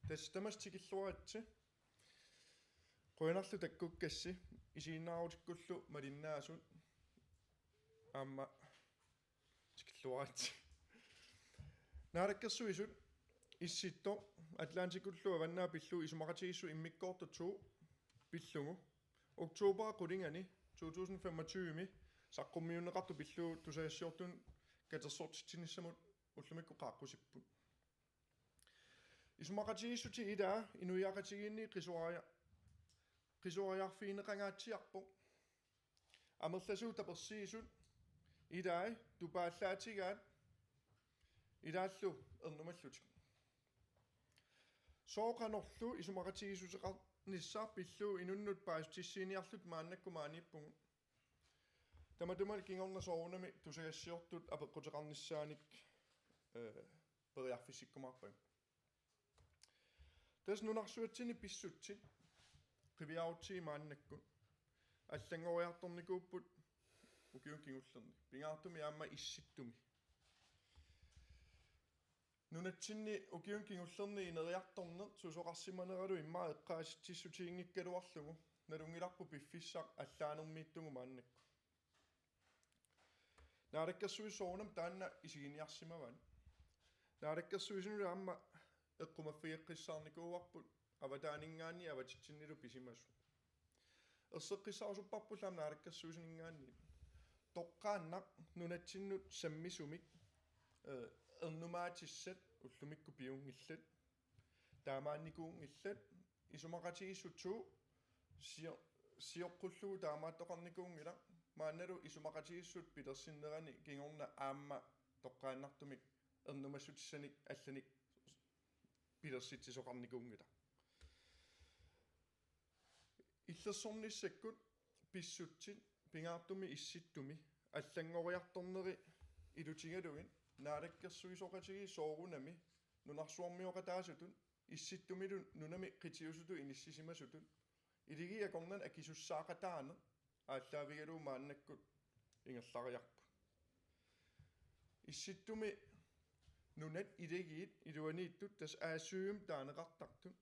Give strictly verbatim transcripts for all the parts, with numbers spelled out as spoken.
Tassa tamassi tikilluaritsi. Qujanarlu takkukkassi, isiginnaarutikkullu malinnaasut aamma tikilluaritsi. Naalakkersuisut Issittoq, Atlantikullu Avannaata pillugu isumaqatigiissut immikkoortut to pillugu oktober qulingani to tusind femogtyve saqqummiunneqartut pillugu tusagassiortunut katersortitsinissamut ullumikkut qaaqqusipput. Isumaqatigiissutit ilaa inuiaqatigiinni qisuaria-, qisuariarfigineqangaatsiarpoq. Amerlasuut tapersiisut ilai tupaallaatigaat ilaallu ernumallutik. Sooq qanorlu isumaqatigiissuteqarnissaq pillugu inunnut paasissutissiiniarluta maannakkut maaniippugut. Tamatuma kingorna soorunami tusagassiortut apeqquteqarnissaanik, eh, periarfissikkumaarpagut. Tassa nunarsuatsinni pissutsit qiviarutsigit maannakkut allanngoriartornikuupput ukiuni kingullerni. Pingaartumik aamma Issittumi. Nunatsinni ukiuni kingullerni ineriartorneq susoqarsimaneralu immaqa eqqaasitsissutiginngikkaluarlugu nalunngilarput piffissaq allaanermiittugut maannakkut. Naalakkersuisut soorunami taanna isiginiarsimavaat. Naalakkersuisunilu aamma eqqumaffigeqqissaarnikuuarput avataaninngaanniit avatitsinnilu pisimasut. Erseqqissarusupparpullu aamma naalakkersuisuninngaanniit. Toqqaannaq nunatsinnut sammisumik, eh, ernumaatissat ullumikkut piunngillat. Taamaannikuunngillat, isumaqatigiissut to sio-, sioqqullugu taamaattoqarnikuunngilaq, maannalu isumaqatigiissut pilersinnerani kingorna aamma toqqaannartumik ernumassutissanik allanik pilersitsisoqarnikuunngilaq. Illersornissakkut pissutsit pingaartumik Issittumi allanngoriartorneri ilutigalugit naalakkersuisooqatigiit soorunami nunarsuarmioqataasutut Issittumilu nunami qitiusutut inissisimasutut iligiit akornanni akisussaaqataaneq aallaavigalugu maannakkut ingerlariarput. Issittumi nunat ilagiit iluaniittut tassa A syv taaneqartartut.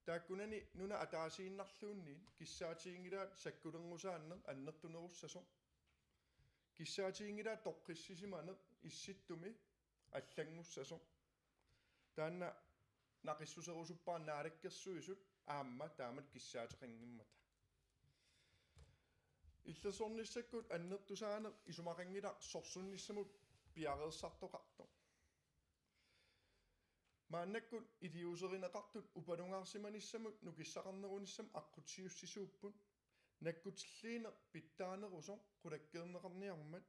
Taakkunani nunat ataasiinnarluunniit kissaatiginngilaat sakkulernusaanneq annertunerussasoq. Kissaatiginngilaat toqqissisimaneq Issittumi allanngussasoq. Taanna naqissuserusuppara naalakkersuisut aamma taamatut kissaateqanngimmata. Illersornissakkut annertusaaneq isumaqanngilaq sorsunnissamut piareersartoqartoq. Maannakkut iliuuserineqartut upalungaarsimanissamut nukissaqarnerunissamut aqqutissiuussisuupput. Nakkutilliineq pitsaanerusoq qulakkeerneqarniarmat.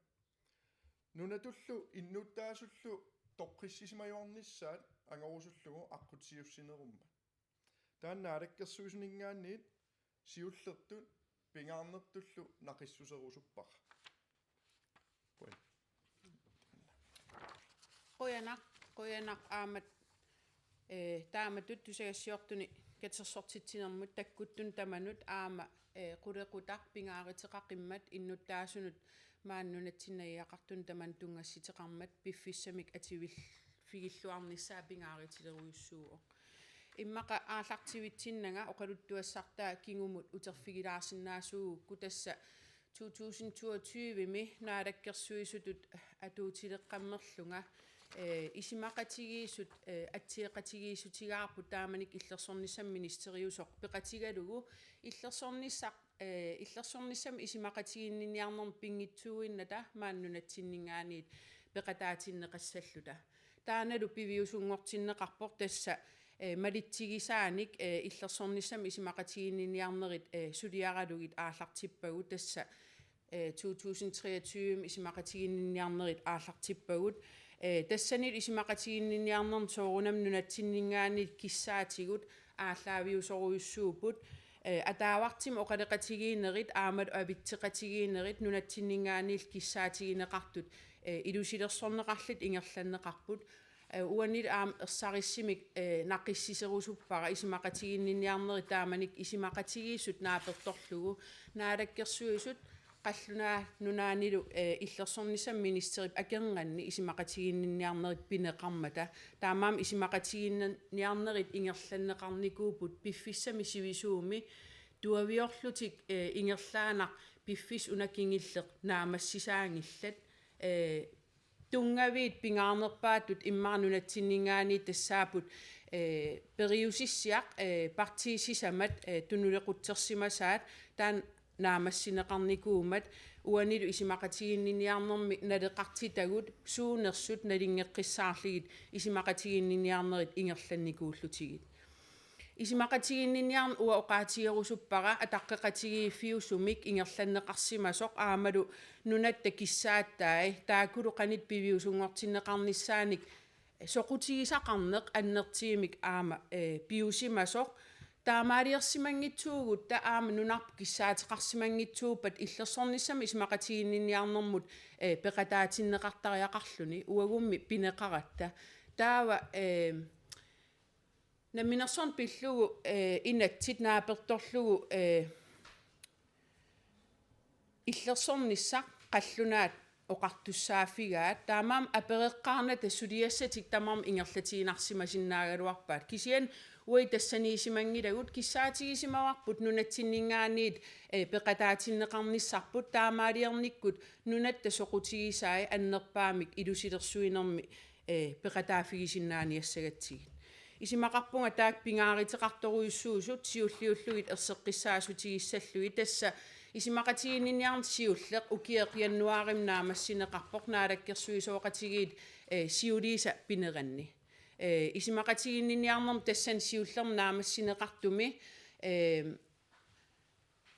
Nunatullu innuttaasullu toqqissisimajuarnissaat angorusullugu aqqutissiuussinerummat. Taanna naalakkersuisuninngaanniit siullertut pingaarnertullu naqissuserusuppara. Qujan. Qujanaq, qujanaq aamma, eh, taamatut tusagassiortuni katersortitsinermut takkuttunut tamanut aamma, eh, qulequtaq pingaaruteqaqimmat innuttaasunut maani nunatsinni najugaqartunut tamanut tunngassuteqarmat piffissamik atuiffigilluarnissaa pingaarutilerujussuuvoq. Immaqa aallartivitsinnanga oqaluttuassartaa kingumut uterfigilaarsinnaasuugukku tassa to tusind toogtyve-mi naalakkersuisutut atuutileqqammerlunga, eh, isumaqatigiissut, eh, atsioqatigiissutigaarput taamanikkut illersornissamut ministeriusoq peqatigalugu illersornissaq, eh, illersornissamut isumaqatigiinniarnermut pinngitsuuinnata maani nunatsinninngaanniit peqataatinneqassalluta. Taannalu piviusunngortinneqarpoq tassa, eh, malitsigisaanik, eh, illersornissamut isumaqatigiinniarnerit, eh, suliaralugit aallartippagut tassa, eh, to tusind treogtyve isumaqatigiinniarnerit aallartippagut. Eh, tassanilu isumaqatigiinniarnermut soorunami nunatsinninngaanniit kissaatigut aallaaviusorujussuupput. Eh, ataavartumik oqaloqatigiinnerit aammalu avitseqatigiinnerit nunatsinninngaanniit kissaatigineqartut, eh, ilusilersorneqarlutik ingerlanneqarput. Eh, uanilu aamma ersarissumik, eh, naqissuserusuppara isumaqatigiinniarnerit taamanikkut isumaqatigiissut naapertorlugu naalakkersuisut Qallunaat Nunaannilu, eh, illersornissami ministerip akornanni isumaqatiginninniarnerit pineqarmata. Taamaammat isumaqatiginninniarnerit ingerlanneqarnikuupput piffissami sivisuumi tuaviorlutik, eh, ingerlaannaq piffissaq una kingulleq naammassisaanngillat, eh, tunngaviit pingaarnerpaatut immaqa nunatsinninngaanniit tassaapput, eh, periusissiaq, eh, partiit sisamat, eh, tunuliaqutsersimasaat taanna naammassineqarnikuummat uanilu isumaqatiginninniarnermi naleqartitagut suunersut nalunngeqqissaarlugit isumaqatiginninniarnerit ingerlannikuullutigit. Isumaqatiginninniarneq uanga oqaatigerusuppara ataqqeqatigiiffiusumik ingerlanneqarsimasoq aammalu nunatta kissaattai taakkulu qanoq piviusunngortinneqarnissaannik soqutigisaqarneq annertuumik aamma, eh, piusimasoq. Taamaaliorsimanngitsuugutta aamma nunarput kissaateqarsimanngitsuuppat illersornissami isumaqatiginninniarnermut, eh, peqataatinneqartariaqarluni uagummi pineqaratta. Taava, eh, namminersorneq pillugu, eh, inatsit naapertorlugu, eh, illersornissaq qallunaat oqartussaaffigaat, taamaammat apereqqaarnata suliassatik tamarmik ingerlatiinnarsimasinnaagaluarpaat. Kisianni uagut tassaniissimanngilagut, kissaatigisimavarput nunatsinninngaanniit, eh, peqataatinneqarnissarput, taamaaliornikkut nunatta soqutigisai annerpaamik ilusilersuinermi, eh, peqataaffigisinnaaniassagatsigit. Isumaqarpunga taakku pingaaruteqartorujussuusut siulliullugit erseqqissaatigissallugit. Tassa isumaqatiginninniarneq siulleq ukioq januaarimi naammassineqarpoq naalakkersuisooqatigiit, eh, siuliisa pineranni. Eh, isumaqatiginninniarnermi tassani siullermi naammassineqartumi, eh,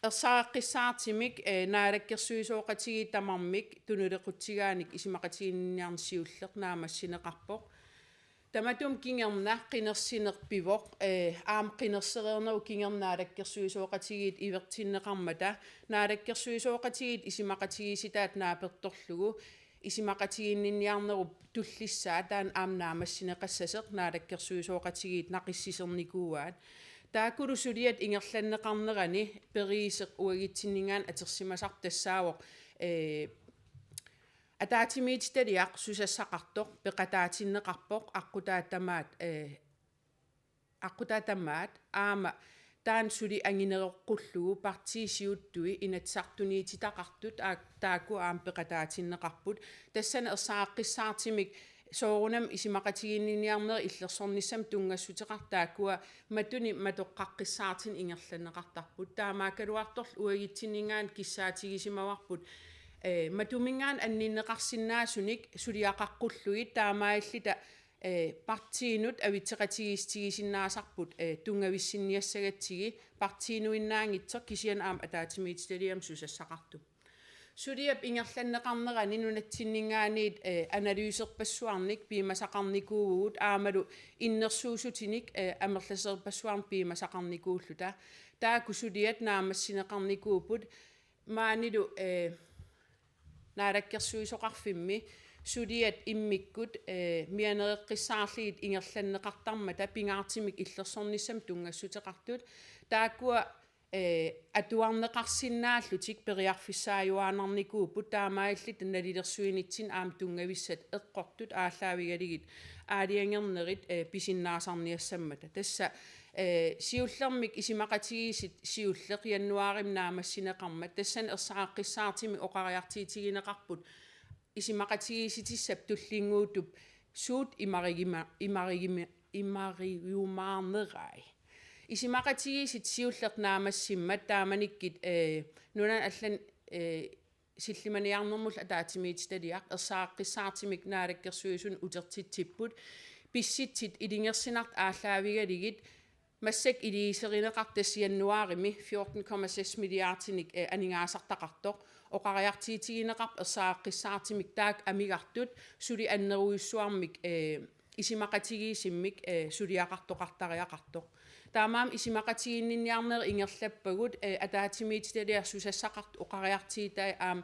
ersareqqissaartumik, eh, naalakkersuisooqatigiit tamarmik tunuliaqutsigaanik isumaqatiginninniarneq siulleq naammassineqarpoq. Tamatuma kingorna qinersineq pivoq, eh, aamma qinersereernerup kingorna naalakkersuisooqatigiit ivertinneqarmata, naalakkersuisooqatigiit isumaqatigiissitaat naapertorlugu, isumaqatiginninniarnerup tullissaa taanna aamma naammassineqassasoq naalakkersuisooqatigiit naqissisernikuuaat. Taakkulu suliat ingerlanneqarnerani periuseq uagutsinninngaanniit atorsimasarput tassaavoq, eh, ataatsimiititaliaq susassaqartoq peqataatinneqarpoq aqqutaata tamaat, eh, aqqutaata tamaat aamma taanna suli angineroqqullugu partiit siuttui Inatsisartuniutitaqartut aa-, taakku aamma peqataatinneqarput. Tassani ersareqqissaartumik soorunami isumaqatiginninniarnerit illersornissamut tunngassuteqartut taakkua matunik matoqqaqqissaartunik ingerlanneqartarput. Taamaakkaluartorli uagutsinninngaanniit kissaatigisimavarput, eh, matuminngaanniit anninneqarsinnaasunik suliaqaqqullugit taamaalilluta, eh, partiinut avitseqatigiissutigisinnaasarput, eh, tunngavissinniassagatsigit partiinuinnaanngitsoq kisianni aamma ataatsimiititaliami susassaqartup. Suliap ingerlanneqarnerani nunatsinninngaanniit, eh, analyserpassuarnik piumasaqarnikuuvugut aammalu innersuussutinik, eh, amerlasoorpassuarnik piumasaqarnikuulluta. Taakku suliat naammassineqarnikuupput maanilu, eh, naalakkersuisoqarfimmi suliat immikkut, eh, mianereqqissaarlugit ingerlanneqartarmata pingaartumik illersornissamut tunngassuteqartut. Taakkua, eh, atuarneqarsinnaallutik periarfissaajuaannarnikuupput taamaalilluta nalilersuinitsinni aamma tunngavissat eqqortut aallaavigalugit aalajangernerit, eh, pisinnaasarniassammata. Tassa, eh, siullermik isumaqatigiissut siulleq januaarimi naammassineqarmat tassani ersareqqissaartumik oqariartuutigineqarput isumaqatigiissutissap tullinnguuttup suut imarigima-, imarigimi-, imariumaarnerai. Isumaqatigiissut siulleq naammassimmat taamanikkut, eh, nunanut allanut, eh, sillimaniarnermullu ataatsimiititaliaq ersareqqissaartumik naalakkersuisunut utertitsipput pissutsit ilungersunartut aallaavigalugit massakkut iliuuserineqartoq tassa januaarimi fjorten komma seks milliardinik, eh, aningaasartaqartoq oqariartuutigineqarpoq ersareqqissaartumik taakku amigartut suli annerujussuarmik, eh, isumaqatigiissummik, eh, suliaqartoqartariaqartoq. Taamaammat isumaqatiginninniarnerit ingerlappagut, eh, ataatsimiititaliaq susassaqartoq oqariartuutai aamma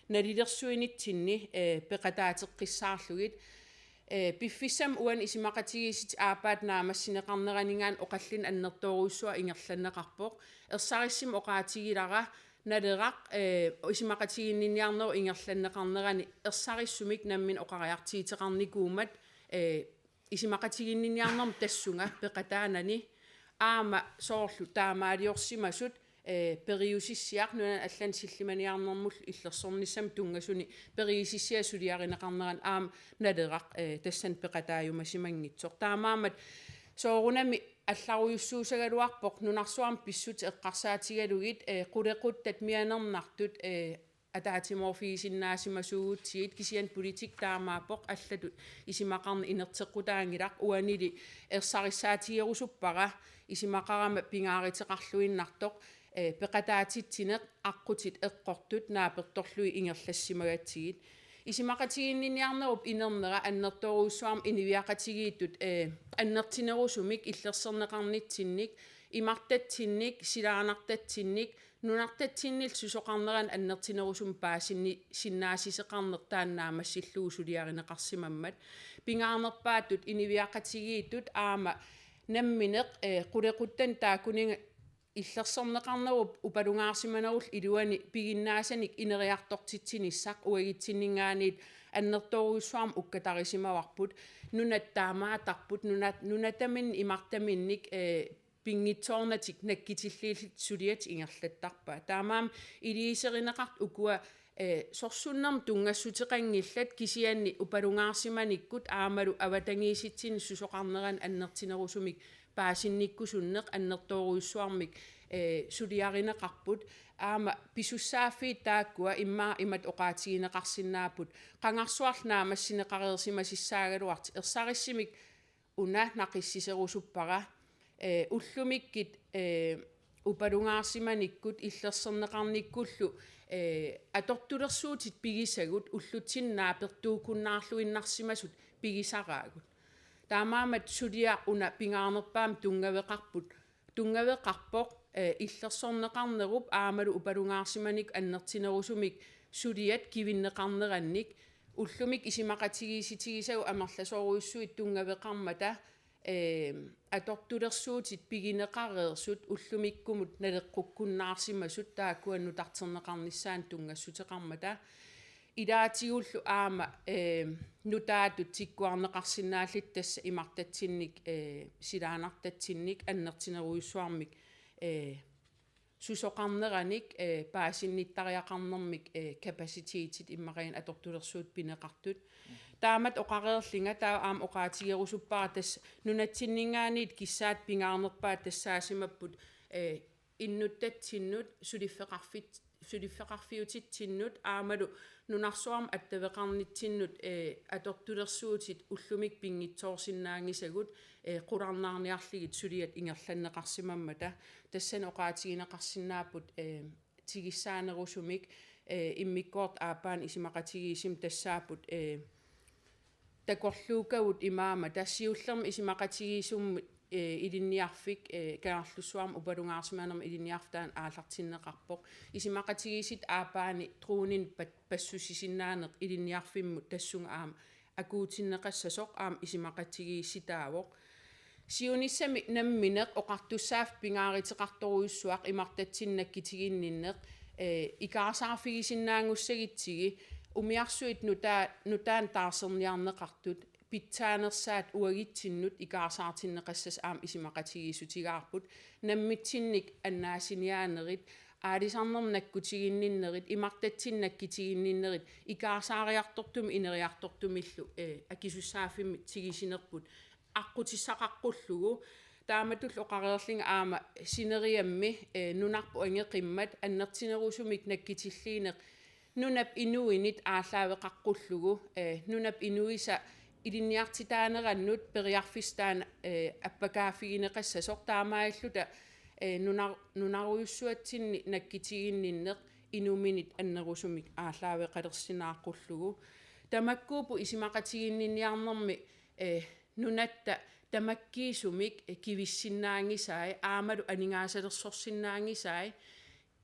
nalilersuinitsinni, eh, peqataateqqissaarlugit. Eh, piffissami uani isumaqatigiissutit aappaata naammassineqarneraninngaanniit oqallinneq annertoorujussuaq ingerlanneqarpoq. Ersarissumik oqaatigilara Naleraq, eh, isumaqatigiinniarnerup ingerlanneqarnerani ersarissumik nammineq oqariartuuteqarnikuummat, eh, isumaqatigiinniarnermi tassunga peqataanani aamma soorlu taamaaliorsimasut, eh, periusissiaq nunanut allanut sillimaniarnermullu illersornissamut tunngasuni periusissiaq suliarineqarnerani aamma Naleraq, eh, tassani peqataajumasimanngitsoq. Taamaammat soorunami allarujussuussagaluarpoq nunarsuarmi pissutsit eqqarsaatigalugit, eh, qulequttat mianernartut, eh, ataatsimoorfigisinnaasimasuugutsigit, kisianni politikki taamaappoq, allatut isumaqarneq inerteqqutaanngilaq, uanili ersarissaatigerusuppara isumaqarama pingaaruteqarluinnartoq, eh, peqataatitsineq, aqqutit eqqortut naapertorlugit ingerlassimagatsigit. Isumaqatigiinniarnerup inernera annertoorujussuarmik inuiaqatigiittut, eh, annertunerusumik illersorneqarnitsinnik, imartatsinnik, silaannartatsinnik, nunartatsinnillu susoqarneranut annertunerusumik paasinni-, sinnaassisoqarneq taanna naammassillugu suliarineqarsimammat. Pingaarnerpaatut inuiaqatigiittut aamma nammineq, eh, qulequttani taakkuninnga illersorneqarnerup upalungaarsimanerullu iluani piginnaasanik ineriartortitsinissaq uagutsinninngaanniit annertoorujussuarmik ukkatarissimavarput, nunat taamaattarput, nunat, nunataminnik imartaminnik, eh, pinngitsoornatik nakkutilliillutik suliatik ingerlattarpaat. Taamaammat iliuuserineqartut ukua, eh, sorsunnermik tunngassuteqanngillat, kisianni upalungaarsimanikkut aammalu avatangiisitsinnut susoqarneranut annertunerusumik paasinnikkusunneq annertoorujussuarmik, eh, suliarineqarput. Aamma pisussaaffiit taakkua immaqa imatut oqaatigineqarsinnaapput: Qangarsuarlu naammassineqareersimasussaagaluartoq, ersarissumik una naqissiserusuppara, eh, ullumikkut, eh, upalungaarsimanikkut illersorneqarnikkullu, eh, atortulersuutit pigisagut ullutsinnut naapertuukkunnaarluinnarsimasut pigisaraagut. Taamaammat suliaq una pingaarnerpaamik tunngaveqarput, tunngaveqarpoq, eh, illersorneqarnerup aammalu upalungaarsimanikkut annertunerusumik suliat kivinneqarnerannik, ullumikkut isumaqatigiissutigisagut amerlasoorujussuit tunngaveqarmata, eh, atortulersuutit pigineqareersut ullumikkumut naleqqukkunnaarsimasut taakkua nutarterneqarnissaannut tunngassuteqarmata. Ilaatigullu aamma, eh, nutaatut tikkuarneqarsinnaallutik tassa imartatsinnik, eh, silaannartatsinnik annertunerujussuarmik, eh, susoqarneranik, eh, paasinnittariaqarnermik, eh, kapacitetit imaluunniit atortulersuutit pineqartut. Taamatut oqareerlunga taava aamma oqaatigerusuppara tassa nunatsinninngaanniit kissaatit pingaarnerpaat tassaasimapput, eh, innuttatsinnut suliffeqarfit-, suliffeqarfiutitsinnut aammalu nunarsuarmi attaveqarnitsinnut, eh, atortulersuutit ullumikkut pinngitsoorsinnaanngisagut, eh, qularnaarniarlugit suliat ingerlanneqarsimammata. Tassani oqaatigineqarsinnaapput, eh, tigussaanerusumik, eh, immikkoortut aappaannut isumaqatigiissumik tassaapput, eh, takorluukkagut imaammat tassa siullermik isumaqatigiissummi, eh, ilinniarfik, eh, Kangerlussuarmi upalungaarsimanermi ilinniarfik taanna aallartinneqarpoq. Isumaqatigiissut aappaani dronenik pat-, passussisinnaaneq ilinniarfimmut tassunga aamma akuutinneqassasoq aamma isumaqatigiissutaavoq. Siunissami nammineq oqartussaaffik pingaaruteqartorujussuaq imartatsinnut nakkutiginninneq, eh, ikaarsaarfigisinnaanngussagutsigit umiarsuit nutaa-, nutaanut taarserniarneqartut, pitsaanersaat uagutsinnut ikaarsaartinneqassasoq aamma isumaqatigiissutigaarput, nammitsinnik annaasiniaanerit, aalisarnermut nakkutiginninnerit, imartatsinnut nakkutiginninnerit, ikaarsaariartortumik ineriartortumillu, eh, akisussaaffimmik tigusinerput aqqutissaqaqqullugu. Taamatullu oqareerlunga aamma sineriammi, eh, nunarput angeqimmat annertunerusumik nakkutilliineq nunap inuinit aallaaveqaqqullugu, eh, nunap inuisa ilinniartitaanerannut periarfissaq taanna, eh, appakaaffigineqassasoq taamaalilluta, eh, nunar-, nunarujussuatsinni nakkutiginninneq inuminit annerusumik aallaaveqalersinnaaqqullugu. Tamakkuupput isumaqatigiinniarnermi, eh, nunatta tamakkiisumik, eh, kivissinnaanngisai aammalu aningaasalersorsinnaanngisai,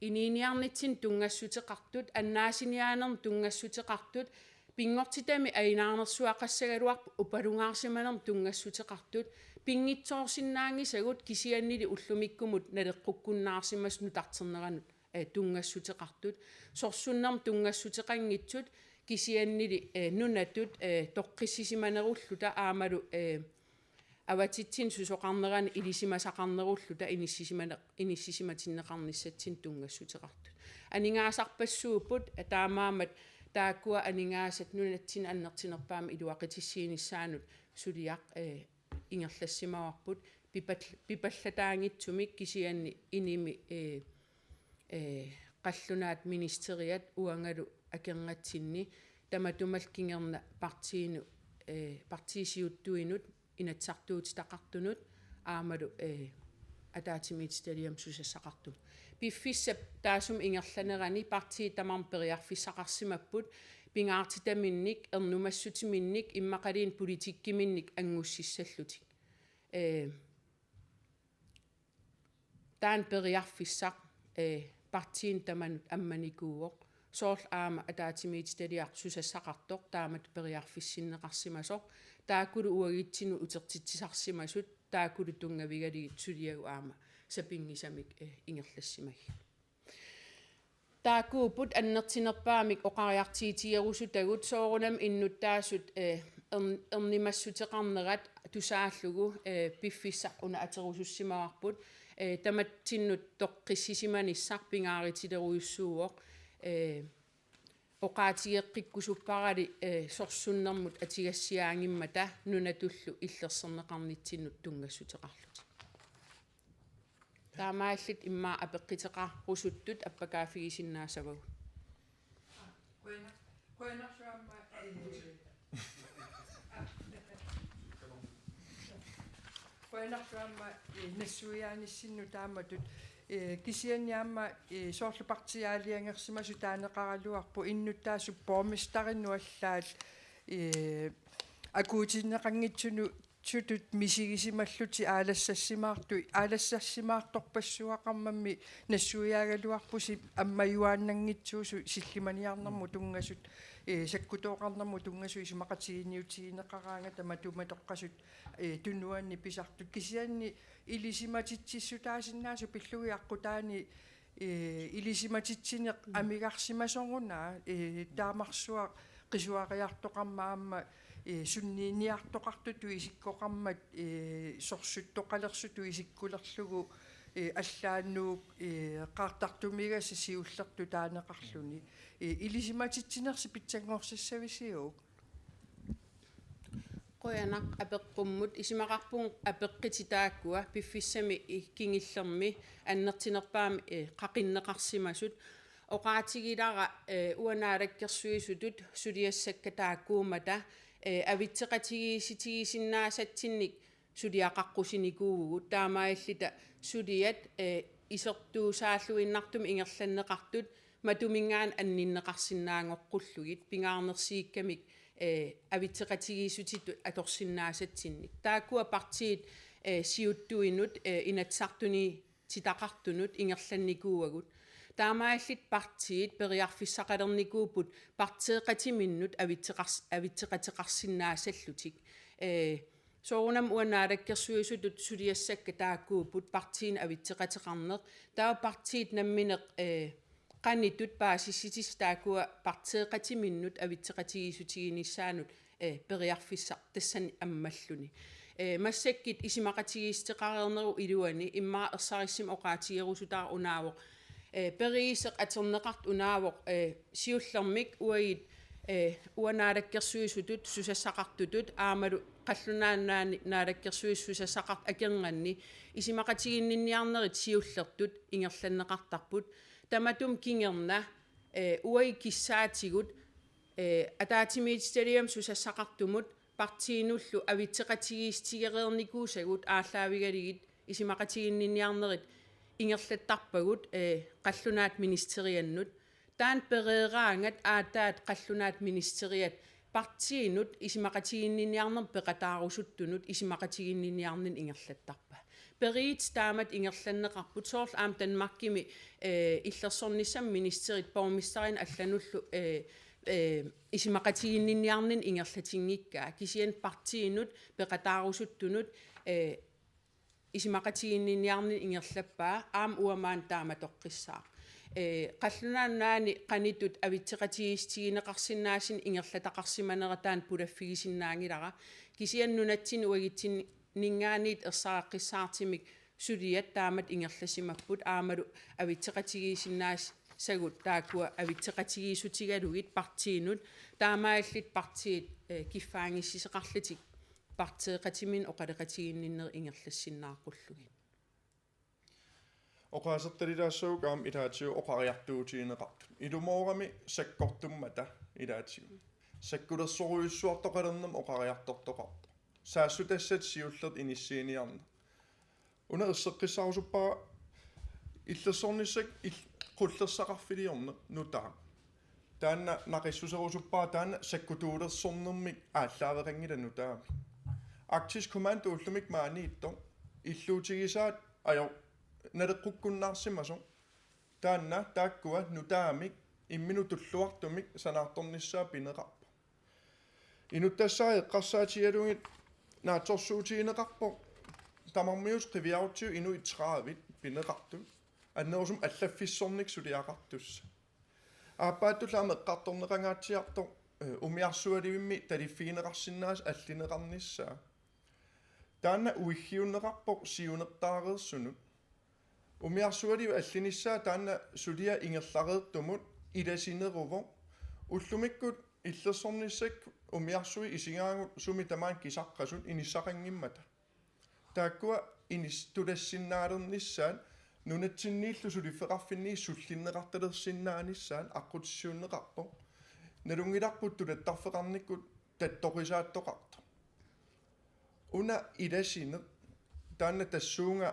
inuuniarnitsinni tunngassuteqartut, annaasiniaanermut tunngassuteqartut, pinngortitami ajunaarnersuaqassagaluarput upalungaarsimanermut tunngassuteqartut, pinngitsoorsinnaanngisagut kisiannili ullumikkumut naleqqukkunnaarsimasut nutarterneranut eh, tunngassuteqartut. Sorsunnermut tunngassuteqanngitsut kisiannili, eh, nunatut, eh, toqqissisimanerulluta aammalu, eh, avatitsinnut susoqarnerani ilisimasaqarnerulluta inissisimane-, inissisimatinneqarnissatsinnut tunngassuteqartut. Aningaasarpassuupput, taamaammat taakkua aningaasat nunatsinni annertunerpaamik iluaqutissiinissaannut suliaq, eh, ingerlassimavarput pipal-, pipallataanngitsumik kisianni inimi, eh, eh, qallunaat ministeriat uangalu akornatsinni tamatumalu kingorna partiinut, eh, partiit siuttuinut Inatsisartutitaqartunut aammalu, eh, ataatsimiititaliamut susassaqartumut. Piffissap taassuma ingerlanerani partiit tamarmik periarfissaqarsimapput pingaartitaminnik, ernumassutiminnik, immaqaluunniit politikkiminnik angussissallutik. Eh, taanna periarfissaq, eh, partiinut tamanut ammanikuuvoq. Soorlu aamma ataatsimiititaliaq susassaqartoq taamatut periarfissinneqarsimasoq. Taakkulu uagutsinnut utertitsisarsimasut, taakkulu tunngavigalugit suliagut aamma sapinngisamik, eh, ingerlassimagipput. Taakkuupput annertunerpaamik oqariartuutigerusutagut, soorunami innuttaasut, eh, ern-, ernumassuteqarnerat tusaallugu, eh, piffissaq una aterusussimavarput, eh, tamatsinnut toqqissisimanissaq pingaarutilerujussuuvoq, eh, oqaatigeqqikkusupparali, eh, sorsunnermut atugassiaanngimmata nunatullu illersorneqarnitsinnut tunngassuteqarlutik. Taamaalillutik immaqa apeqquteqarusuttut appakaaffigisinnaasavagut. Qujanaq-, qujanarsuaq aamma, eh, qujanarsuaq aamma, eh, nassuiaanissinnut taamatut, eh, kisianni aamma, eh, soorlu partiit aalajangersimasut taaneqaraluarput innuttaasut borgmesterinut allaat, eh, akuutinneqanngitsunut sutut misigisimallutik aalassassimaartu-, aalassassimaartorpassuaqarmammi nassuiaagaluarpusi ammajuaannanngitsuusut sillimaniarnermut tunngasut, eh, sakkutooqarnermut tunngasut isumaqatigiinniutigineqaraangata matuma toqqasut, eh, tunuanni pisartut kisianni ilisimatitsissutaasinnaasut pillugit aqqutaani eh, ilisimatitsineq amigarsimasoruna, eh, taamarsuaq qisuariartoqarmat aamma, eh, sunniiniartoqartutut isikkoqarmat, eh, sorsuttoqalersutut isikkulerlugu, eh, allaat Nuuk, eh, qaartartumiigassaq siullertut taaneqarluni. Eh, ilisimatitsinersi pitsanngorsissavisiuk? Qujanaq apeqqummut, isumaqarpunga apeqqutit taakkua piffissami i-, kingullermi annertunerpaamik, eh, qaqinneqarsimasut. Oqaatigilara, eh, uanga naalakkersuisutut suliassakka taakkuummata, eh, avitseqatigiissutigisinnaassatsinnik suliaqaqqusinikuuvugut, taamaalilluta suliat, eh, isertuusaalluinnartumik ingerlanneqartut matuminngaanniit anninneqarsinnaanngoqqullugit pingaarnersiukkamik, eh, avitseqatigiissutitut atorsinnaassatsinnik. Taakkua partiit, eh, siuttuinut, eh, Inatsisartuni- titaqartunut ingerlannikuuagut. Taamaalillutik partiit periarfissaqalernikuupput parteeqatiminnut avitseqars-, avitseqateqarsinnaassallutik. Eh, soorunami uanga naalakkersuisutut suliassakka taakkuupput partiinut avitseqateqarneq. Taava partiit nammineq, eh, qanoq ittut paasissutissat taakkua parteeqatiminnut avitseqatigiissutiginissaanut, eh, periarfissaq tassani ammalluni. Eh, massakkut isumaqatigiissuteqareernerup iluani immaqa ersarissumik oqaatigerusutara unaavoq. Eh, periuseq atorneqartoq unaavoq, eh, siullermik uagut, eh, uanga naalakkersuisutut susassaqartutut aammalu Qallunaat Nunaanni naalakkersuisut susassaqartut akornanni isumaqatiginninniarnerit siullertut ingerlanneqartarput. Tamatuma kingorna, eh, uagut kissaatigut, eh, ataatsimiititaliamut susassaqartumut partiinullu avitseqatigiissutigereernikuusagut aallaavigalugit isumaqatiginninniarnerit ingerlattarpagut, eh, qallunaat ministeriannut. Taanna pereeraangat aatsaat qallunaat ministeriat partiinut isumaqatiginninniarnermut peqataarusuttunut isumaqatiginninniarnermik ingerlattarpaa. Periutsit taamatut ingerlanneqarput, soorlu aamma Danmarkimi, eh, illersornissamut ministerit borgmesterinik allanullu, eh, eh, isumaqatiginninniarnermik ingerlatinngikkaa. Kisianni partiinut peqataarusuttunut, eh, isumaqatiginninniarnermik ingerlappaa, aamma uanga maani taama toqqissaaq. Ee, Qallunaat Nunaanni qanittut avitseqatigiissutigineqarsinnaasunik ingerlataqarsimanera taanna pulaffigisinnaanngilara. Kisianni nunatsinni uagutsinngaanniit ersareqqissaartumik suliat taamatut ingerlasimapput aammalu avitseqatigiissinnaasagut taakkua avitseqatigiissutigalugit partiinut taamaalillutik partiit, ee, kiffaanngissuseqarlutik partiiqatiminnik oqaloqatiginninnerit ingerlassinnaaqqullugit. Oqaasertalilaassavakka aamma ilaatigut oqariartuutigineqartut. Ilumoorami sakkortummata ilaatigut. Sakkulersorujussuartoqalernermik oqariartortoqarpoq. Saassutassat siullertut inissiiniarneq. Una erseqqissarusuppara illersornissaq il-, qullersaqarfiliorneq nutaaq. Taanna naqissuserusuppara taanna sakkutuulersornermik aallaaveqanngilaq nutaamik. Arktisk Kommando ullumikkut maaniittoq illuutigisaat ajo-, naleqqukkunnaarsimasoq. Taanna taakkua nutaamik imminut tulluartumik sanaartornissaa pineqarpoq. Inuttassat eqqarsaatigalugit naatsorsuutigineqarpoq tamarmiusoq qiviarutsigu inuit tredive pineqartut. Annerusumik allaffissornikkut suliaqartussat. Aappaattullu aamma eqqartorneqangaatsiartoq, ee, umiarsualivimmi taliffigineqarsinnaasut allineqarnissaa. Taanna uiggiunneqarpoq siunertaareersunut. Umiarsualivi allinissaa taanna suliaq ingerlareertumut ilasineruvoq. Ullumikkut illersornissakkut umiarsuit isigaagut sumi tamaani kisaqqasut inissaqanngimmata. Taakkua inis-, tulassinnaalernissaat nunatsinniillu suliffeqarfinni sullinneqartalersinnaanissaat aqqutissiuunneqarpoq. Nalunngilarput tulattarfeqarnikkut tattoqisaattoqartoq. Una ilasineq taanna tassuuna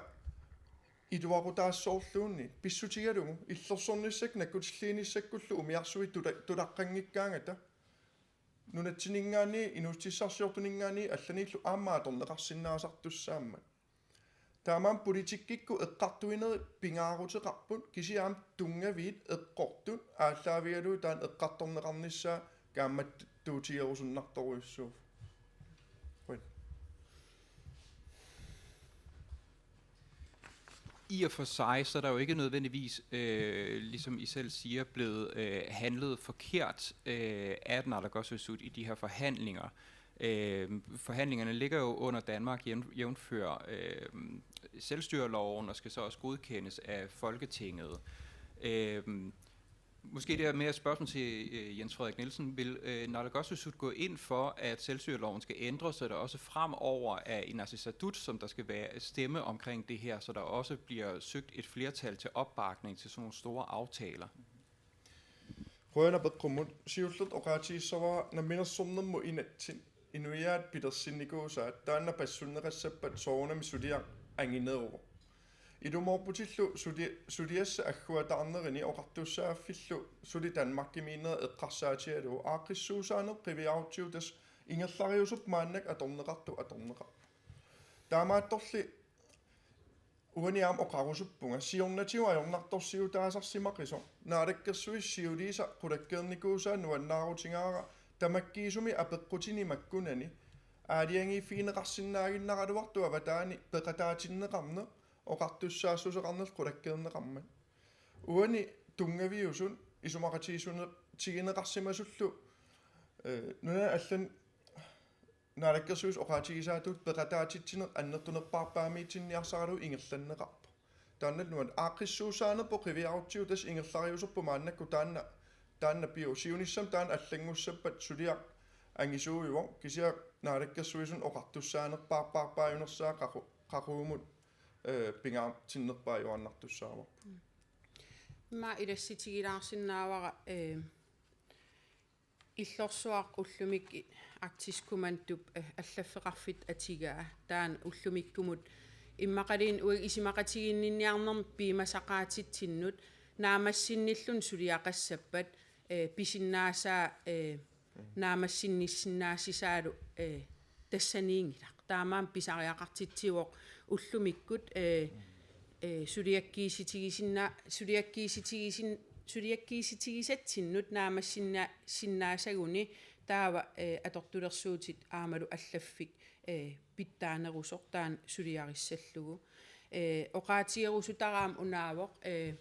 iluaqutaassoorluunniit pissutigalugu illersornissakkut nakkutilliinissakkullu umiarsuit tula-, tulaqqanngikkaangata nunatsinninngaanniit inuussutissarsiortuninngaanniit allaniillu aamma atorneqarsinnaasartussaammat. Taamaammat politikkikkut eqqartuinerit pingaaruteqarput kisianni aamma tunngaviit eqqortut aallaavigalugit taanna eqqartorneqarnissaa kaammattuutigerusunnartorujussuuvoq. Qujan. I og for sig, så er der jo ikke nødvendigvis, øh, ligesom I selv siger, blevet øh, handlet forkert øh, af Naalakkersuisut i de her forhandlinger. Øh, forhandlingerne ligger jo under Danmark jævn- jævnfør øh, selvstyreloven og skal så også godkendes af Folketinget. Øh, Måske det er mere et spørgsmål til øh, Jens Frederik Nielsen. Vil øh, Naalakkersuisut gå ind for, at selvstyreloven skal ændres, så der også fremover er Inatsisartut, som der skal være stemme omkring det her, så der også bliver søgt et flertal til opbakning til sådan nogle store aftaler? Qujanaq peqqumut. Siullertut oqaatigissavara namminersornermut inatsit inuiaat pilersinnikuusaat taanna passunneqassappat soorunami suliaq angineruvoq. Ilumoorputillu suli-, suliassat agguataarnerini oqartussaaffillu suli Danmarkimiinnerat eqqarsaatigalugu aaqqissuussaaneq qiviarutsigu tassa ingerlariusup maannakkut atorneqartoq atorneqarpoq. Taamaattorli uani aamma oqarusuppunga siornatigut ajornartorsiutaasarsimaqisoq Naalakkersuisut siuliisa qulakkeernikuusaa nuannaarutigaara tamakkiisumik apeqqutini makkunani aalajangiiffigineqarsinnaaginnaraluartoq avataani peqataatinneqarneq oqartussaassuseqarnerlu qulakkeerneqarmat. Uani tunngaviusut isumaqatigiissuteqarsimasullu nunani allani Naalakkersuisut oqaatigisaatut peqataatitsineq annertunerpaarpaamiitsinniarsaralugu ingerlanneqarpoq. Taanna nuann- aaqqissuussaanerput qiviarutsigu tassa ingerlariuserput maannakkut taanna taanna pivoq siunissami taanna allanngussappat suliaq angisuujuvoq kisianni Naalakkersuisunut oqartussaanerpaarpaarpaajunersaa qaqu- qaqugumut ee pingaartinnerpaajuaannartussaavarput. Ima ilassutigilaarsinnaavara ee illorsuaq ullumikkut Arktisk Kommandop ee allaffeqarfittut atugaa taanna ullumikkumut immaqaluunniit uagut isumaqatigiinniarnermut piumasaqaatitsinnut naammassinnilluni suliaqassappat ee pisinnaasaa ee naammassinnissinnaassisaalu ee tassaniinngilaq. Taamaammat pisariaqartitsivoq ullumikkut ee ee suliakkiissutigisinna- suliakkiissutigisin- suliakkiissutigisatsinnut naammassinna- sinnaasaguni taava ee atortulersuutit aammalu allaffik ee pitsaanerusoq taanna suliarissallugu. Ee oqaatigerusutara aamma unaavoq ee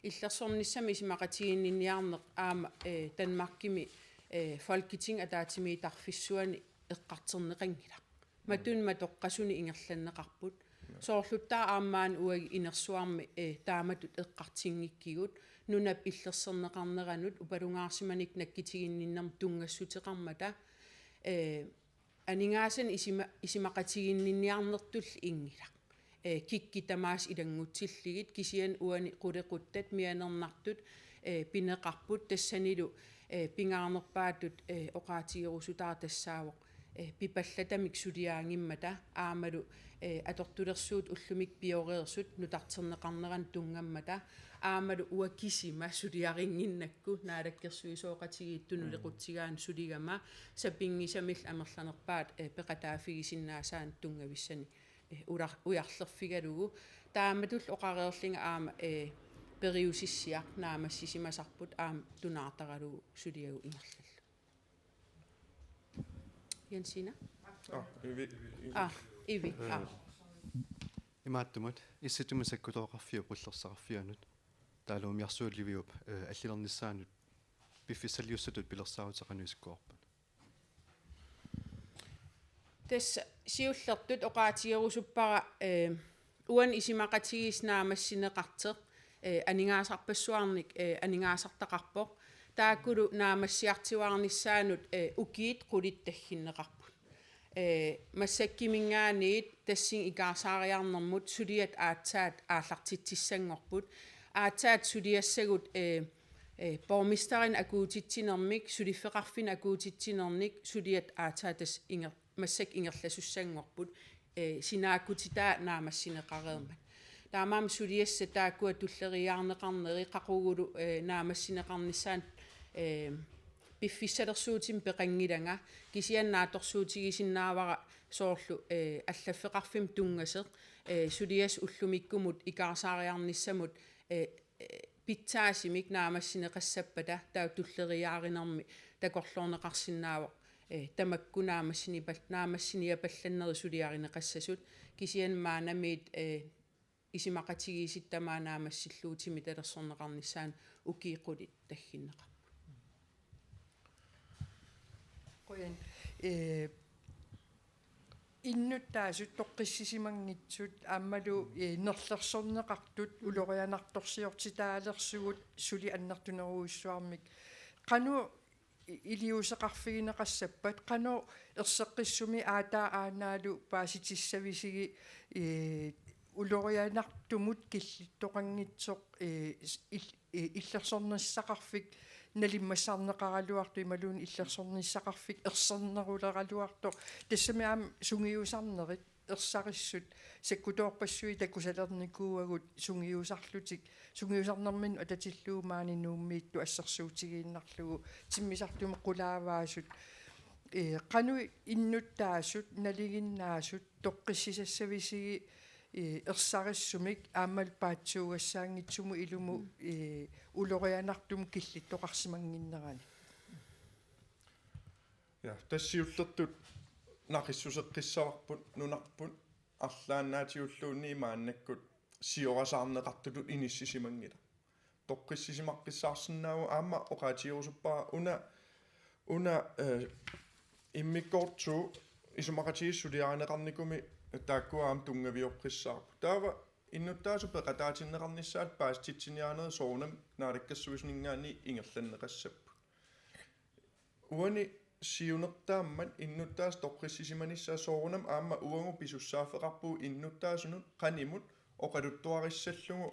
Illersornissamik isumaqatigiinniarneq aamma, eh, Danmarkimi, eh, Folketingip ataatsimiittarfissuani eqqartorneqanngilaq. Matuma matoqqasuni ingerlanneqarput. Soorluttaaq aamma uagut inersuarmi, eh, taamatut eqqartunngikkigut nunap illersorneqarneranut upalungaarsimaneq nakkutiginninnermut tunngassuteqarmata, eh, aningaasanik isuma-, isumaqatigiinniarnertullu inngilaq. Eh, kikkut tamaasa ilanngutsillugit kisianni uani qulequttat mianernartut, eh, pineqarput tassanilu, eh, pingaarnerpaatut, eh, oqaatigerusutaavoq tassaavoq, eh, pipallatamik suliaanngimmata aammalu, eh, atortulersuut ullumikkut pioreersut nutarterneqarneranut tunngammata aammalu uakisima suliarinnginnakku naalakkersuisooqatigiit tunulequtsigaanni suligama sapinngisamillu amerlanerpaat, eh, peqataaffigisinnaasaannut tunngavissanik, eh, ular-, ujarlerfigalugu. Taamatullu oqareerlunga aamma, eh, periusissiaq naammassisimasarput aamma tunaartaralugu suliagut ingerlallugu. Jensina? Ah, Ivi. Ah, Ivi. Ah. Imaattumut, Issittumi Sakkutooqarfiup Qullersaqarfianut, taavalu umiarsualiviup, eh, allilernissaanut piffissaliussatut pilersaarutit qanoq isikkoqarpat? Tassa siullertut oqaatigerusuppara, eh, uani isumaqatigiissut naammassineqartoq, eh, aningaasarpassuarnik, eh, aningaasartaqarpoq. Taakkulu naammassiartuaarnissaannut, eh, ukiut qulit tagginneqarput. Eh, massakkuminngaanniit tassani ikaarsaariarnermut suliat aatsaat aallartitsissanngorput. Aatsaat suliassagut, eh, eh, borgmesterinik akuutitsinermik, suliffeqarfinnut akuutitsinermik suliat aatsaat tassa inger-, massakkut ingerlasussanngorput, eh, sinaakkutitaa naammassineqareermat. Taamaammat suliassat taakkua tulleriiaarneqarneri qaqugulu, eh, naammassineqarnissaat, eh, piffissalersuutimik peqanngilanga, kisianni naatsorsuutigisinnaavara soorlu, eh, allaffeqarfimmut tunngasoq, eh, suliassat ullumikkumut ikaarsaariarnissamut, eh, eh, pitsaasumik naammassineqassappata taava tulleriiaarinermi takorloorneqarsinnaavoq, eh, tamakku naammassinipal-, naammassiniapallannerit suliarineqassasut, kisianni maannamiit, eh, isumaqatigiissut tamaat naammassillugu timitalersorneqarnissaannut ukiut qulit tagginneqarput. Qujan. Eh, innuttaasut toqqissisimanngitsut aammalu, eh, nerlersorneqartut ulorianartorsiortitaalersugut suli annertunerujussuarmik. Qanoq i-, iliuuseqarfigineqassappat, qanoq erseqqissumik aataa aanaalu paasitissavisigut, eh, ulorianartumut killittoqanngitsoq, eh, s-, il-, eh, illersornissaqarfik nalimmassarneqaraluartoq imaluunniit illersornissaqarfik erserneruleraluartoq, tassami aamma sungiusarnerit ersarissut sakkutoorpassuit takusalernikuuagut sungiusarlutik, sungiusarnermik atatillugu maani Nuummiittut assersuutigiinnarlugu timmisartumik qulaavaasut, eh, qanoq innuttaasut nalinginnaasut toqqissisassavisigit, eh, ersarissumik aammalu paatsuugassaanngitsumut ilumut, eh, ulorianartumut killittoqarsimannginnerani. Ja, tassa siullertut naqissuseqqissavarput nunarput arlaannaatigulluunniit maannakkut siorasaarneqartutut inissisimanngilaq. Toqqissisimaqqissaarsinnaavoq aamma oqaatigerusuppara una, una, eh, immikkoortoq isumaqatigiissut suliarineqarnikumi taakkua aamma tunngavioqqissaarput. Taava innuttaasut peqataatinneqarnissaat paasititsiniaanerit soorunami naalakkersuisuninngaanniit ingerlanneqassapput. Uani siunertaammat innuttaasut toqqissisimanissaat soorunami aamma uagut pisussaaffeqarpugut innuttaasunut qanimut oqaluttuarissallugu,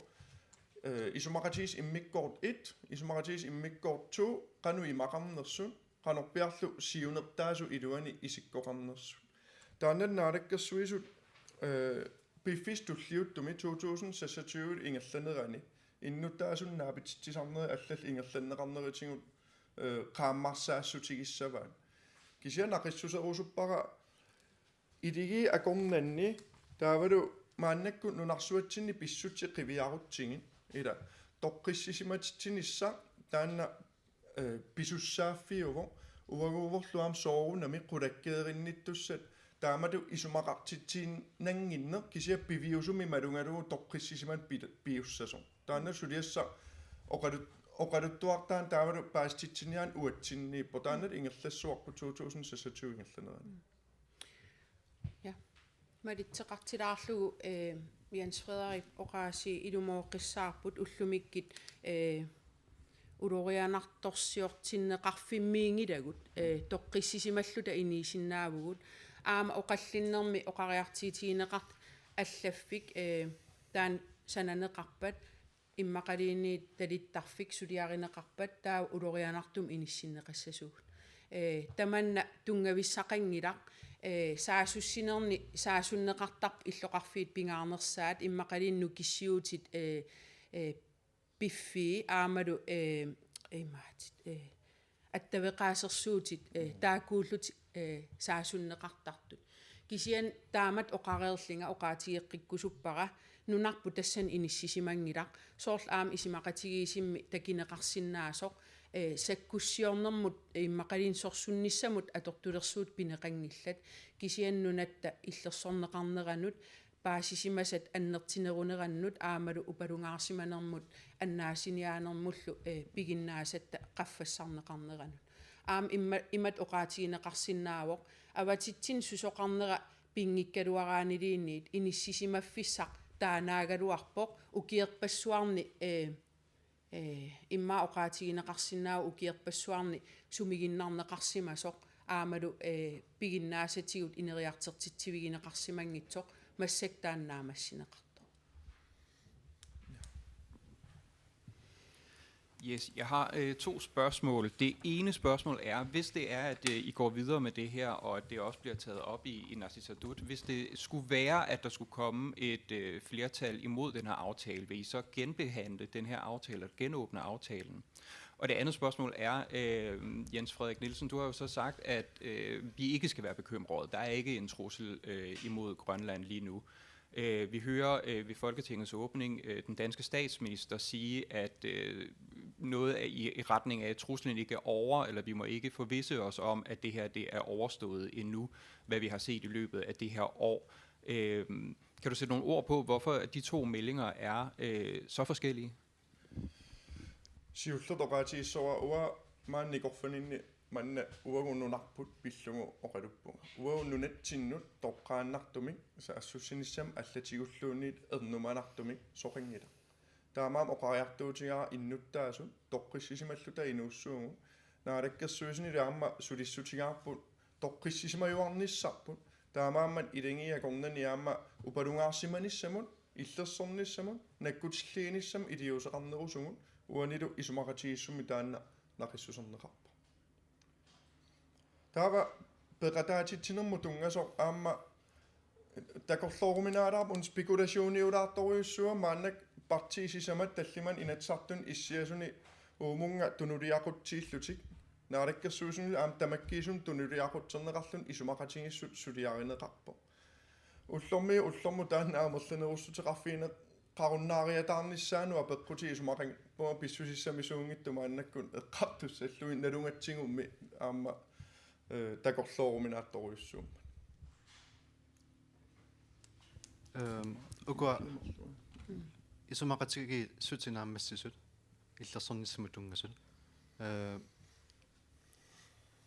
eh, isumaqatigiissut immikkoortoq et, isumaqatigiissut immikkoortoq to, qanoq imaqarnersut, qanorpiarlu siunertaasut iluanni isikkoqarnersut. Taanna Naalakkersuisut, eh, piffissami tulliuttumi to tusind seksogtyve ingerlanerani innuttaasunut naapitsitsisarnerit allallu ingerlanneqarnerisigut, eh, qaammarsaassutigissavat. Kisianni naqissuserusuppara iligiit akornanni taavalu maannakkut nunarsuatsinni pissutsit qiviarutsigit ila toqqissisimatitsinissaa taanna, eh, pisussaaffiuvoq, uaguuvorlu aamma soorunami qulakkeerinnittussat taamatut isumaqartitsiinnannginneq kisianni piviusumik malugalugu toqqissisimaneq pi-, piussasoq. Taanna suliassaq Oqalut-, oqaluttuartaan taavalu paasititsiniaat uatsinniippoq, taanna ingerlassuarput to tusind seksogtyve ingerlanerani. Ja. Malitseqartilaarlugu, eh, Jens Frederik oqaasii ilumooqqissaarput ullumikkut, eh, ulorianartorsiortinneqarfimmiinngilagut, eh, toqqissisimalluta inuusinnaavugut. Aamma oqallinnermi oqariartuutigineqartut allaffik, eh, taanna sananeqarpat, immaqaluunniit talittarfik suliarineqarpat taava ulorianartumik inissinneqassasugut. Eh, tamanna tunngavissaqanngilaq, eh, saassussinerni saassunneqartarput illoqarfiit pingaarnersaat immaqaluunniit nukissiuutit, eh, eh, piffii aammalu, eh, imaatit, eh, attaveqaasersuutit, eh, taakkuullutik, eh, saassunneqartartut. Kisianni taamatut oqareerlunga oqaatigeqqikkusuppara, nunarput tassani inissisimanngilaq, soorlu aamma isumaqatigiissummi takuneqarsinnaasoq, eh, sakkussiornermut, eh, immaqaluunniit sorsunnissamut atortulersuutit pineqanngillat, kisianni nunatta illersorneqarneranut, paasisimasat annertunerunerannut aammalu upalungaarsimanermut annaasiniaanermullu, eh, piginnaasatta qaffassarneqarneranut. Aamma imma-, imatut oqaatigineqarsinnaavoq, avatitsinnut susoqarnera pinngikkaluaraaniliinniit inissisimaffissaq taannaagaluarpoq ukiorpassuarni, eh, eh, immaqa oqaatigineqarsinnaavoq ukiorpassuarni sumiginnarneqarsimasoq aammalu, eh, piginnaasatigut ineriartortitsivigineqarsimanngitsoq massakkut taanna naammassineqartoq. Yes, jeg har øh, to spørgsmål. Det ene spørgsmål er, hvis det er, at øh, I går videre med det her, og at det også bliver taget op i Inatsisartut, hvis det skulle være, at der skulle komme et øh, flertal imod den her aftale, vil I så genbehandle den her aftale og genåbne aftalen? Og det andet spørgsmål er, øh, Jens Frederik Nielsen, du har jo så sagt, at øh, vi ikke skal være bekymrede. Der er ikke en trussel øh, imod Grønland lige nu. Øh, vi hører øh, ved Folketingets åbning øh, den danske statsminister sige, at øh, noget af, i, i retning af, at truslen ikke er over, eller vi må ikke forvisse os om, at det her det er overstået endnu, hvad vi har set i løbet af det her år. Øh, kan du sætte nogle ord på, hvorfor de to meldinger er øh, så forskellige? Siullertut oqaatigissavara uanga maani nikorfaninni manna uagut nunarput pillugu oqaluppunga. Uagut nunatsinnut toqqaannartumik saassussinissamut allatigulluunniit ernumanartumik soqanngilaq. Taamaammat oqariartuutigaara innuttaasut toqqissisimalluta inuussuugut. Naalakkersuisunilu aamma sulissutigaarput toqqissisimajuarnissarput. Taamaammat ilagiit akornanni aamma upalungaarsimanissamut, illersornissamut, nakkutilliinissamut iliuuseqarnerusugut, uanilu isumaqatigiissummi taanna naqissuserneqarpoq. Taava peqataatitsinermut tunngasoq aamma takorlooruminaalaarpoq, una spekulationiulaartorujussuuvoq, maannakkut partiit sisamat tallimat Inatsisartuni issiasuni uumunnga tunuliaqutsiillutik. Naalakkersuisunilu aamma tamakkiisumik tunuliaqutserneqarluni isumaqatigiissut suliarineqarpoq. Ullormiit ullormut taanna amerlanerussuteqarfigineqarunnaariataarnissaanut apeqqutit isumaqarpunga pissusissamisuunngitsut maannakkut eqqartussallugit, nalugatsigummi aamma, eh, takorlooruminaattorujussuummat. Øhm, ukua isumaqatigiissut naammassisut illersornissamut tunngasut. Øh,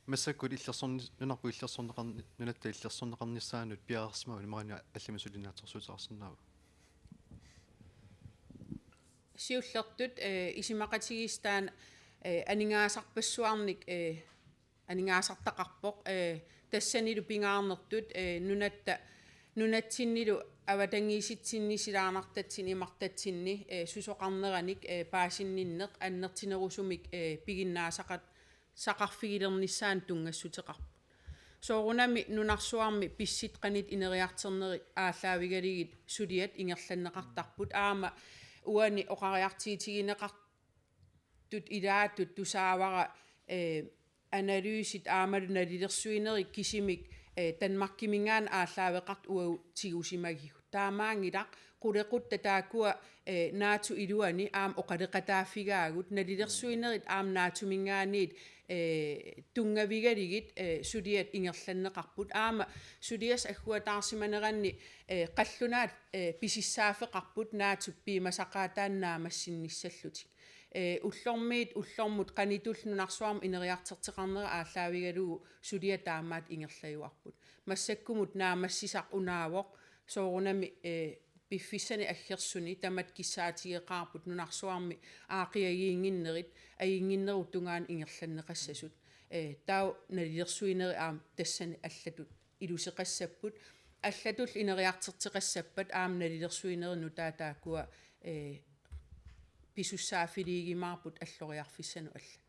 massakkut illersorni-, nunarput illersorneqarni-, nunatta illersorneqarnissaanut piareersimavat imaluunniit allamik suliaatsorsuuteqarsinnaava? Siullertut, eh, isumaqatigiissut taanna, eh, aningaasarpassuarnik, eh, aningaasartaqarpoq, eh, tassanilu pingaarnertut, eh, nunatta, nunatsinnilu avatangiisitsinni, silaannartatsinni, imartatsinni, eh, susoqarneranik, eh, paasinninneq annertunerusumik, eh, piginnaasaqat-, saqarfigilernissaanut tunngassuteqarput. Soorunami nunarsuarmi pissutsit qanoq ineriartornerit aallaavigalugit suliat ingerlanneqartarput, aamma uani oqariartuutigineqar-, tut ilaatut tusaavara, eh, analysit aammalu nalilersuinerit kisimik, eh, Danmarkiminngaanniit aallaaveqartut uagut tigusimagigut. Taamaanngilaq qulequttat taakkua, eh, NATO iluani aamma oqaloqataaffigaagut, nalilersuinerit aamma NATO-minngaanniit, eh, tunngavigalugit, eh, suliat ingerlanneqarput. Aamma suliassat agguataarsimaneranni, eh, qallunaat, eh, pisussaaffeqarput NATO-p piumasaqaataanut naammassinnissallutik. Ee, ullormiit ullormut qanitullu nunarsuarmi ineriartorteqarnera aallaavigalugu suliaq taamaattoq ingerlajuarput. Massakkumut naammassisaq unaavoq, soorunami, ee, piffissani aggersuni tamatta kissaatigeqaarput nunarsuarmi aaqqiagiinnginnerit, ajunnginnerup tungaanut ingerlanneqassasut. Ee, taava nalilersuinerit aamma tassani allatut iluseqassapput. Allatullu ineriartorteqassappat aamma nalilersuinerit nutaat taakkua, ee, pisussaaffiliigimaarput alloriarfissanut allanut.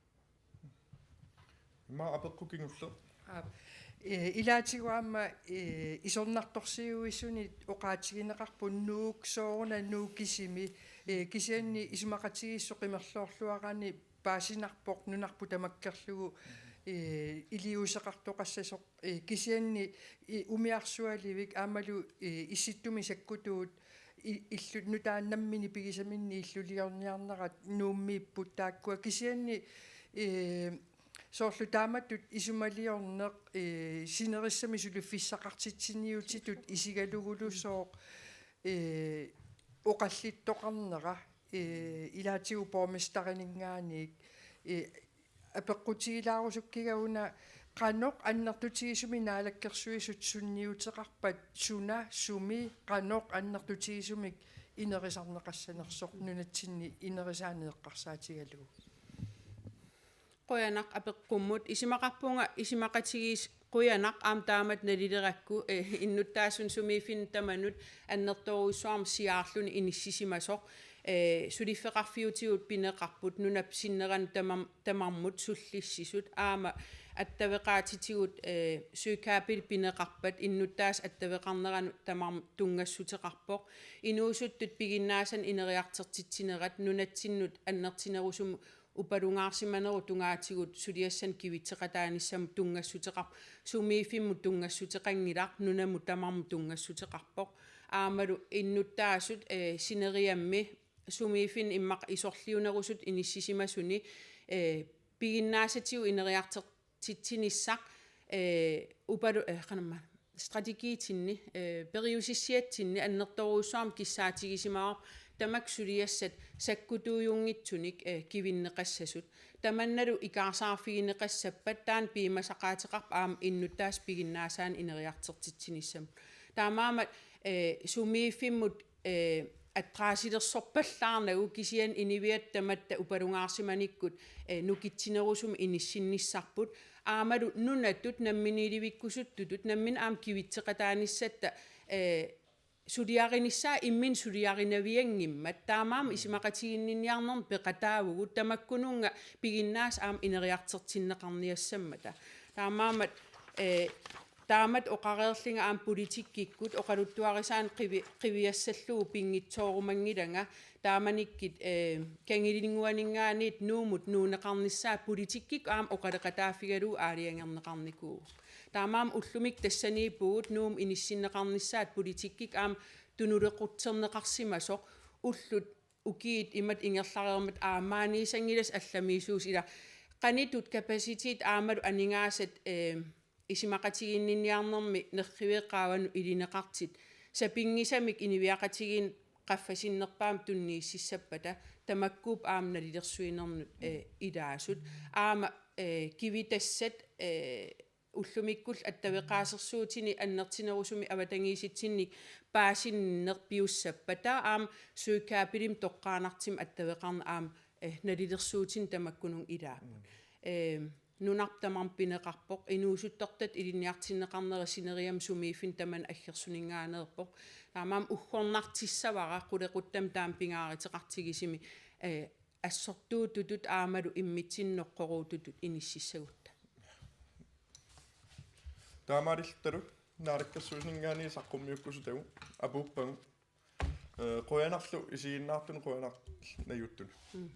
Ima apeqqut kingulleq. Aap. Ee, ilaatigut aamma, ee, isornartorsiuisunit oqaatigineqarpoq Nuuk sooruna Nuuk kisimi, ee, kisianni isumaqatigiissut qimerloorluarani paasinarpoq nunarput tamakkerlugu, ee, iliuuseqartoqassasoq, ee, kisianni, ee, umiarsualivik aammalu, ee, Issittumi sakkutuut i-, illu-, nutaat nammineq pigisaminnik illuliorniarnerat Nuummiipput taakkua kisianni, ee, soorlu taamatut isumaliorneq, ee, sinerissami suliffissaqartitsiniutitut isigalugulusooq, ee, oqallittoqarnera, ee, ilaatigut borgmesterininngaanniit, ee, apeqqutigilaarusukkiga una qanoq annertutigisumik Naalakkersuisut sunniuteqarpat suna sumi qanoq annertutigisumik inerisarneqassanersoq nunatsinni inerisaaneq eqqarsaatigalugu. Qujanaq apeqqummut, isumaqarpunga isumaqatigiis-, qujanaq aamma taamatut nalilerakku, eh, innuttaasunik sumiiffinni tamanut annertoorujussuarmik siaarluni inissisimasoq, eh, suliffeqarfiutigut pineqarput nunap sinnerani tamam-, tamarmut sullissisut aamma attaveqaatitigut, eh, søkabel pineqarpat innuttaasut attaveqarneranut tamarmut tunngassuteqarpoq. Inuusuttut piginnaasanik ineriartortitsinerat nunatsinnut annertunerusumik upalungaarsimanerup tungaatigut suliassanik kivitseqataanissamut tunngassuteqarpoq, sumiiffimmut tunngassuteqanngilaq, nunamut tamarmut tunngassuteqarpoq. Aammalu innuttaasut, eh, sineriammi sumiiffinni immaqa isorliunerusutut inissisimasuni, eh, piginnaasatigut ineriartortitsinissaq, eh, upalu-, eh, qanormaa, strategiitsinni, eh, periusissiatsinni annertoorujussuarmik kissaatigisimavoq tamakku suliassat sakkutuujunngitsunik, eh, kivinneqassasut. Tamannalu ikaarsaarfigineqassappat taanna piumasaqaateqarpoq aamma innuttaasut piginnaasaanik ineriartortitsinissamut. Taamaammat, eh, sumiiffimmut, eh, adressilersorpallaarnagu kisianni inuiattut tamatta upalungaarsimanikkut, eh, nukitsinerusumik inissinnissarput. Aammalu nunatut namminiilivikkusuttutut nammineq aamma kivitseqataanissatta, eh, suliarinissaa imminut suliarinavianngimmat. Taamaammat isumaqatiginninniarnermut peqataavugut tamakkununnga piginnaasat aamma ineriartortinneqarniassammata. Taamaammat, eh, taamatut oqareerlunga aamma politikkikkut oqaluttuarisaanik qivi-, qiviassallugu pinngitsoorumanngilanga taamanikkut, eh, Kangilinnguaninngaanniit Nuummut nuunneqarnissaa politikkikkut aamma oqaloqataaffigalugu aalajangerneqarnikuuvoq. Taamaammat ullumikkut tassaniippugut Nuummut inissinneqarnissaat politikkikkut aamma tunuliaqutserneqarsimasoq ullut ukiut imatut ingerlareermata aamma maaniissanngilassat allamiisuusut ila qanoq ittut kapacitet aammalu aningaasat, eh, isumaqatiginninniarnermi nerriviup qaavanut ilineqartut sapinngisamik inuiaqatigiinnut qaffasinnerpaamik tunniussissappata tamakkuupput aamma nalilersuinernut, eh, ilaasut. Aamma, eh, kivitassat, eh, ullumikkullu attaveqaasersuutinik annertunerusumik avatangiisitsinnik paasinnerpiussappata aamma søkabelimik toqqaannartumik attaveqarneq aamma, eh, nalilersuutinik tamakkununnga ilaapput. Mm. Eh, nunarput tamarmik pineqarpoq, inuusuttortatta ilinniartinneqarnera sineriammi sumiiffinni tamanut aggersuninngaanneerpoq. Taamaammat uggornartussavara qulequttamik taama pingaaruteqartigisumik, eh, assortuututut aammalu immitsinnut noqqoruututut inississagutta. Taamaalilluta Naalakkersuisuninngaanniit saqqummiukkusutagut apuuppagut. Eh, qujanarlu isiginnaartunut, qujanaq najuuttunut. Mm.